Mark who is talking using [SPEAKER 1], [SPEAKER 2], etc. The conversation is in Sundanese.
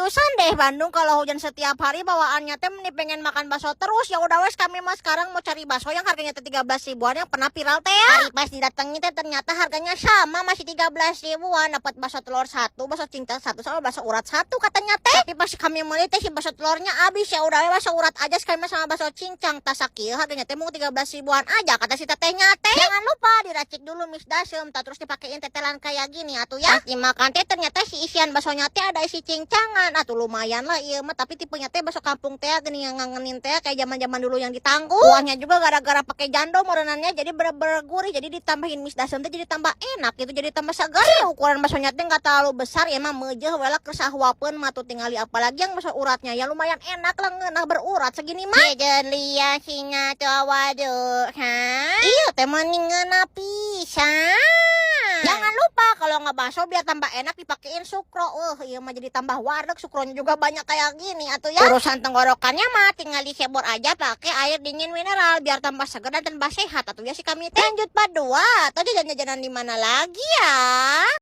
[SPEAKER 1] Seriusan deh, Bandung kalau hujan setiap hari bawaannya teh nih pengen makan bakso terus. Ya udah wes, kami mah sekarang mau cari bakso yang harganya teh 13 ribuan yang pernah viral teh ya. Ari pas didatengin teh ternyata harganya sama, masih 13 ribuan. Dapat bakso telur satu, bakso cincang satu, sama bakso urat satu katanya teh. Tapi pas kami beli teh si bakso telurnya habis. Ya udah we, bakso urat aja sekali sama bakso cincang. Tas sakieu harganya teh mau 13 ribuan aja kata si tetehnya teh. Jangan lupa diracik dulu misdasem, terus dipakein tetelan kayak gini atuh ya. Pas dimakan teh ternyata si isian baksonya teh ada isi cincangan. Atuh lumayan lah ieu mah, tapi tipenya teh bakso kampung teh gini yang ngangenin teh kayak zaman-zaman dulu yang ditanggung. Kuahnya juga gara-gara pakai jando merenannya jadi bener-bener gurih. Jadi ditambahin misdasem teh jadi tambah enak gitu, jadi tambah segar. Ukuran baksonya teh nggak terlalu besar ya mah, meujeuh we lah keur sahuapeun mah tuh tingali, apalagi yang bakso uratnya ya lumayan enak lah, ngeunah berurat segini mah. Iya teh mending ngeunah pisan. Jangan lupa kalau nggak bakso biar tambah enak dipakein sukro. Ieu mah jadi tambah wareg, sukronya juga banyak kayak gini atuh ya. Urusan tenggorokannya mah tinggal disebor aja pakai air dingin mineral biar tambah segar dan tambah sehat atuh ya si kami teh. Lanjut part 2 atau jajan-jajanan di mana lagi ya?